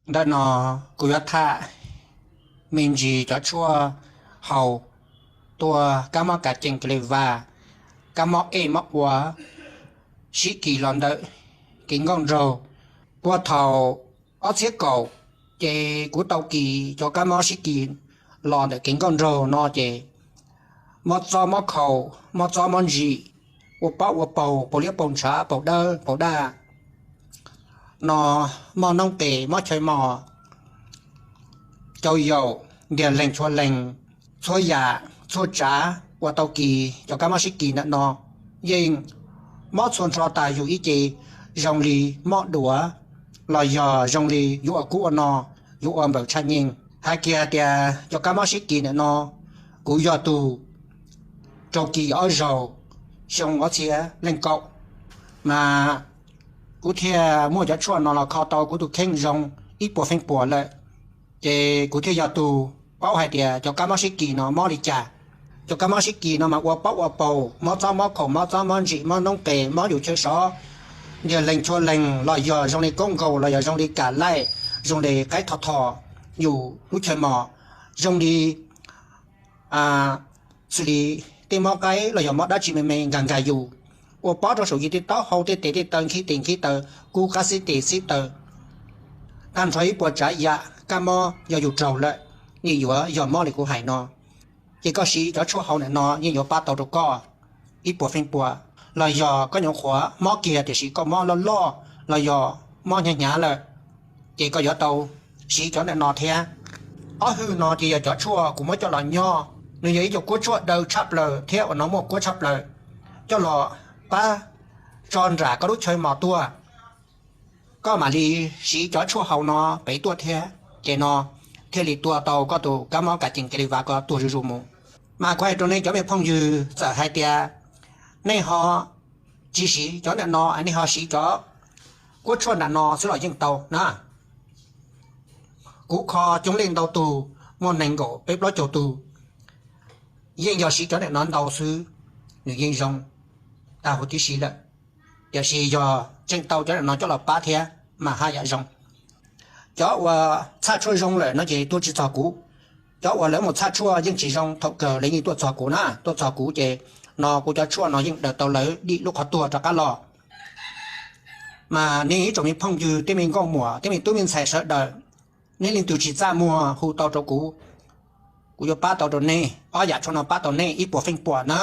Ntawm no kuv yuav tham me ntsis cov tshuaj haus tua kab mob kav cees kis lis vas, kab mob ej mob ua sib kis los ntawm kev nkauj nraug. Puag thaum ob txhiab kaum ces kuv tau kis cov kab mob sib kis los ntawm kev nkauj nraug no ces mob txob mob khaus, mob txob mob ntsim, ua pob ua paug, paug liab paug ntshav, paug dawb paug daj, no mob noob tes, mob chaw mos, cau yaum, ntiag leeg txhua leeg, txhua yam txhua tsav uas tau kis cov kab mob sib kis ntawm no yeej mob txhua nrho tas yus ib ce, zoo li mob duav los yog zoo li yuav ua kub ua no, yuav ua npaws tshaj nyeej. Hais kiag tias cov kab mob sib kis ntawm no kuv yog tus raug kis ob zaug xyoo ob txhiab leej kaum, mas kuv thiaj muaj cov tshuaj no los kho tau kuv tus kheej zoo ib puas feem pua lawm. Ces kuv thiaj yog tus paub hais tias cov kab mob sib kis no mob li cas. Cov kab mob sib kis no mas ua pob ua paug, mob txob mob khaus, mob txob mob ntsim, mob noob tes, mob yus chaw sov, ntiag leeg txhua leeg los yog zoo li koob nkaus los yog zoo li kam laij, zoo li qaib tho tho yus lub chaw mos, zoo li xws li tej mob qaib los yog mob dab tsi me me nkag nkag yus, ua pob rau saum yus tej taub hau, tej tes tej taw, nkhib tes nkhib taw, kub qab xib tes xib taw, tag nrho ib puas tsav yam kab mob yog yus raug lawm, yeej yuav yog mob li kuv hais no. Ces koj siv cov tshuaj haus ntawm no yeej yuav pab tau rau koj ib puas feem pua. Los yog koj nyuam qhuav mob kiag tiam sis koj mob loj loj los yog mob hnyav hnyav lawm, ces koj yuav tau siv cov ntawm no thiab. Ob hwj no ces yog cov tshuaj kuv muab coj los nyo, nws yog ib co kuab tshuaj daw tshaj plaws thiab uas no muaj kuab tshaj plaws coj los pab tso nram koj lub chaw mos tuaj. Koj mam li siv cov tshuaj haus no pem tuaj thiab, ces no thiaj li tua tau koj tus kab mob kav cees kis lis vas ko tuag zuj zus mus. Mas kuv hais rau nej cov me phooj ywg, txawm hais tias nej ho tsis siv cov ntawm no, nej ho siv cov kuab tshuaj nram no xwb los yeej tau na. Kuv kho coob leej ntau tug, muaj nees nkaum peb plaub caug tug, yeej yog siv cov ntawm no ntau xwb, nws yeej zoo tag huv tib si lawm. Tiam sis yog tseem tau cov ntawm no coj los pab thiab mas haj yam zoo. Cov uas txhaj tshuaj zoo lawm no ces tuaj tsis txog kuv. Cov uas lawv mus txhaj tshuaj yeej tsis zoo, thaum kawg lawv yeej tuaj txog kuv na, tuaj txog kuv ces no kuv cov tshuaj no yeej daws tau lawv dim lub qhov tuag rov qab los. Mas nej ib tsoom me phooj ywg, tej me nkauj muam, tej me tub me ntxhais sawv daws, nej leej twg tsis txaj muag hu tau rau kuv, kuv yuav pab tau rau nej, ob yam tshuaj no pab tau nej ib puas feem pua na.